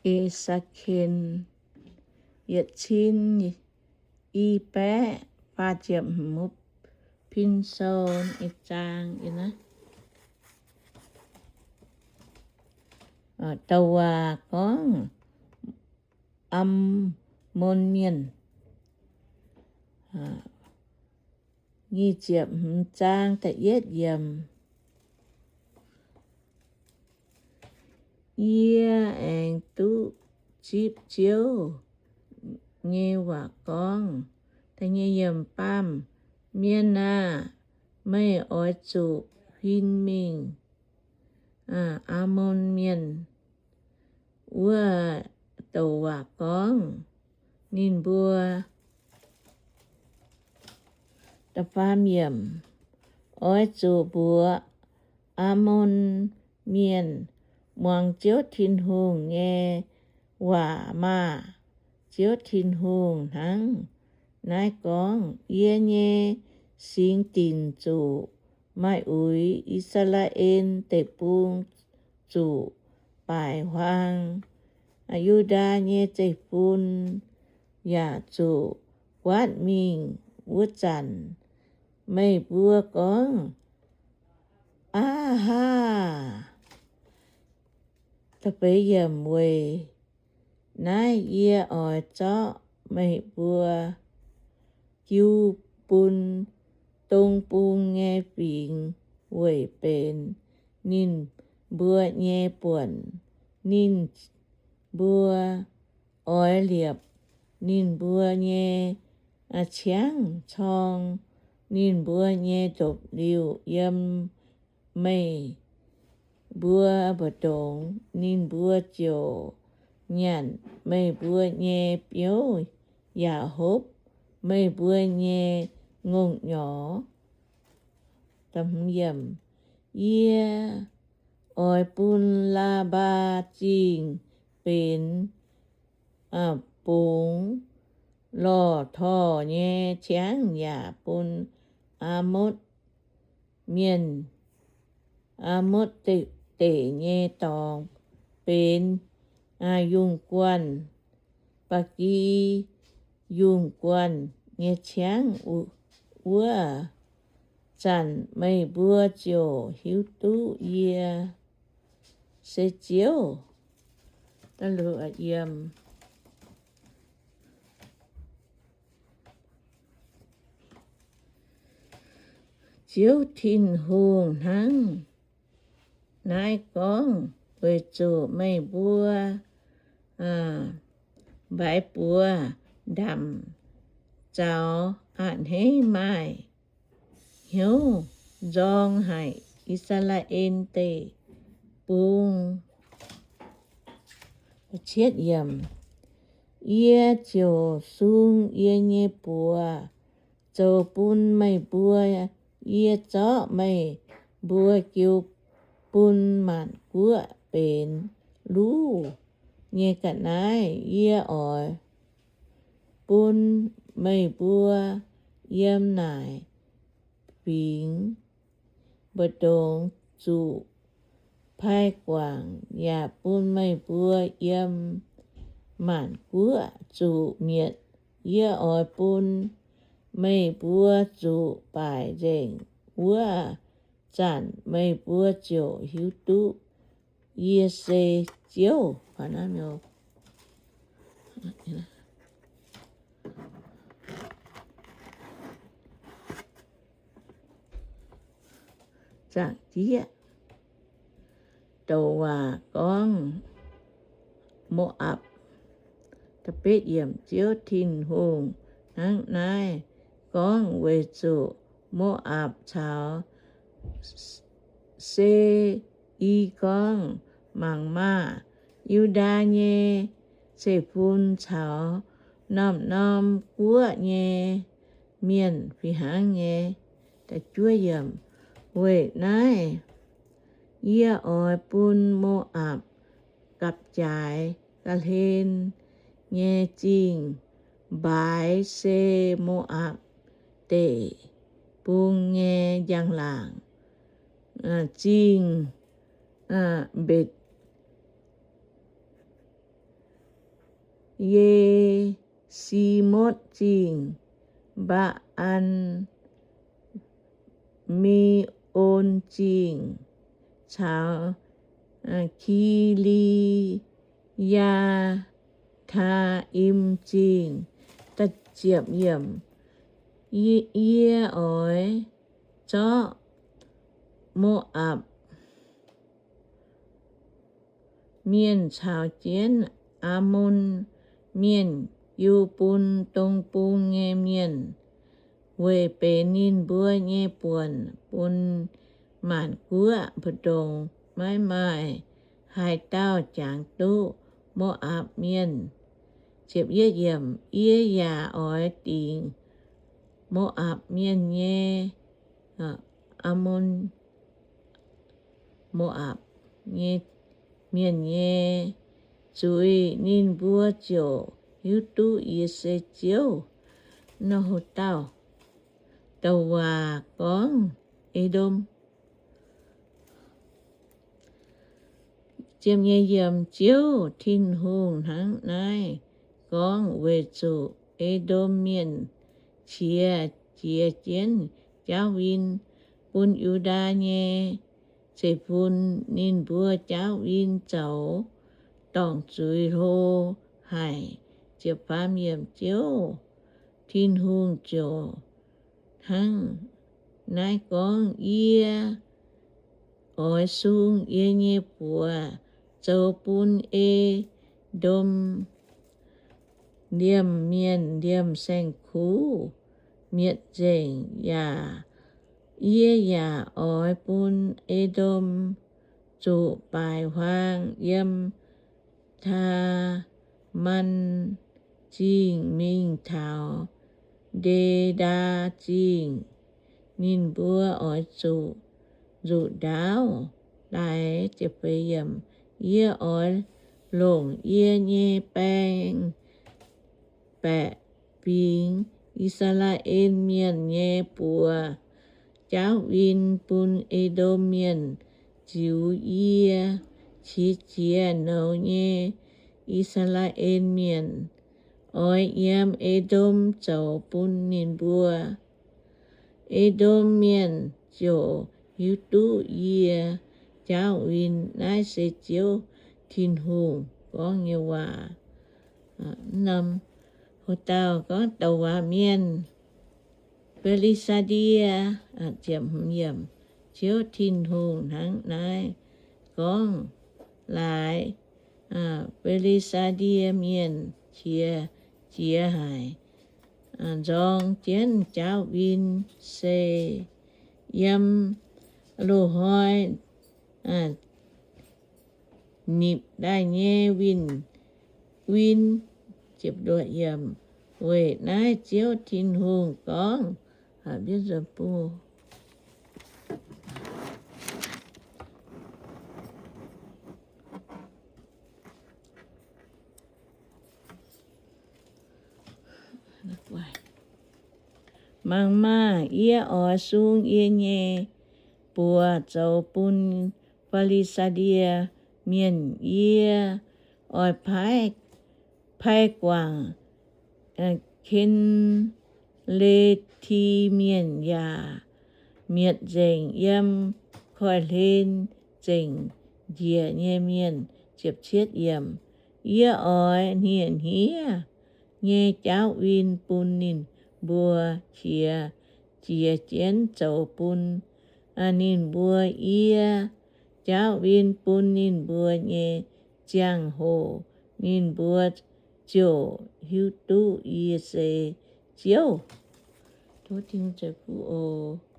E^se^ken yietc cin i baeqv faah ziepc hmz, pin sou ih zaang ih naaiv. Douc waac gorngv Ammon Mienh. Nyic ziepc hmz zaang da'yietv yiemc. Yie aengx duqv zipv Ziouv nyei waac gorngv, da'nyeic yiemc, Baamh mienh aah! Meih oix zuqc huin mingh Ammon Mienh wuov douc waac gorngv ninh mbuo. Da'faam yiemc, Oix zuqc mbuox Ammon Mienh, Muangx Ziouv Tin-Hungh nyei waac maah! Ziouv Tin-Hungh hnangv naaiv gorngv, Yie nyei singx dinc zuqc maaih uix, I^saa^laa^en Deic-Bung zuqc baaic huaang, Yu^ndaa nyei zeiv-fun yaac zuqc guaatv mingh wuov zanc, meih mbuo gorngv, Aav haa! Weic naaiv yie oix zorqv meih mbuo jiu bun dong bung nyei fingx weic benx ninh mbuo nyei buonc. Ninh mbuo oix liepc ninh mbuo nyei ciangv corng ninh mbuo nyei ndopv-liuh yiem meih mbuo mbu'ndongx. Ninh mbuo ziouc nyanc meih mbuo nyei biouv yaac hopv meih mbuo nyei ngongh nyorx. Yie oix bun Laa^mbaa Zingh benx bungx lorh torh nyei ciangv yaac bun Aamotv Mienh, Aamotv Deic nyei dorngx benx yungh guanh, ba'gi yungh guanh nyei ciangv. Wuov zanc meih mbuo ziouc hiuv duqv yie se Ziouv. Ziouv Tin-Hungh hnangv naaiv gorngv, Weic zuqc meih mbuo mbaix buoz ndamc zaux a'hneiv maaih hnyouv nzorng haic I^saa^laa^en Deic-Bung. Yie ziouc sung yie nyei buoz zoux bun meih mbuo. Yie zorqv meih mbuo jiu bun maanc guoqv benx luv nyei ga'naaiv. Yie oix bun meih mbuo yiem naaic fingx mbu'ndongx zuqc pai guangc, yaac bun meih mbuo yiem maanc guoqv zuqc mietc. Yie oix bun meih mbuo zuqc baaic nzengc. Wuov zanc meih mbuo ziouc hiuv duqv yie se Ziouv. Douc waac gorngv Mo^apc. Ziouv Tin-Hungh hnangv naaiv gorngv, Weic zuqc Mo^apc caux Se^i gorngv, Mangc maah! Yu^ndaa nyei zeiv-fun caux norm-norm guoqv nyei mienh fih hnangv nyei. Weic naaiv yie oix bun Mo^apc gapv-jaaix ga'hlen nyei zingh mbaaix se Mo^apc Deic-Bung nyei njang-laangc. Zingh Mbetc Ye^si^motv Zingh, Mbaa^an, Me^on Zingh caux Ki^li^yaa^taa^im Zingh. Yie oix zorqv Mo^apc Mienh caux jienv Aamon Mienh yie bun dong bung nyei mienh weic benx ninh mbuo nyei buonc bun maanc guoqv. Mbu'ndongx maiv maaih haaix dauh jangx duqv Mo^apc Mienh. Yie yaac oix dingc Mo^apc Mienh nyei, Aamon, Mo^apc nyei mienh nyei zuiz. Ninh mbuo ziouc hiuv duqv yie se Ziouv. Nor haaix dauh douc waac gorngv E^ndom. Ziouv Tin-Hungh hnangv naaiv gorngv, weic zuqc E^ndom Mienh qiex jiez jienv jaauv win bun Yu^ndaa nyei zeiv-fun. Ninh mbuo jaauv win zoux dorngc zuiz hlo haic. Ziouv Tin-Hungh ziouc hnangv naaiv gorngv, Yie oix sung yie nyei buoz zoux bun E^ndom liemh mienh liemh saeng-kuv mietc nzengc. Yaac yie yaac oix bun E^ndom zuqc baaic huaang yiem Taamaan Zingh mingh taux Nde^ndaa Zingh. Ninh mbuo oix zuqc nzuqc ndaauv daaih. Yie oix longc yie nyei baeng baeqc fingx, I^saa^laa^en Mienh, nyei buoz jaauv win bun E^ndom Mienh ziux yie. Qiex jiez nouz nyei I^saa^laa^en Mienh oix yiem E^ndom zoux bun ninh mbuo. E^ndom Mienh ziouc hiuv duqv yie jaauv win. Naaiv se Ziouv Tin-Hungh gorngv nyei waac. Norm haaix dauh gorngv douc waac mienh, Fi^li^saa^die. Ziouv Tin-Hungh hnangv naaiv gorngv, Laaix Fi^li^saa^die Mienh qiex jiez haic, nzorng jienv jaauv win, se yiem loz-hnoi nipc daaih nyei win, win. Weic naaiv Ziouv Tin-Hungh gorngv, Mangc maah! Yie oix sung yie nyei buoz zoux bun Fi^li^saa^die Mienh. Yie oix paaiv guangc Ken^le^ti Mienh yaac mietc nzengc yiem koiv-hlen zengc njiec nyei mienh. Yie oix hniev-hniev nyei jaauv win bun ninh mbuo qiex jiez jienv zoux bun ninh mbuo. Yie jaauv win bun ninh mbuo nyei ziangh hoc, ninh mbuo ziouc hiuv duqv yie se Ziouv. Tov Tin-Hungh ceix fuqv oc.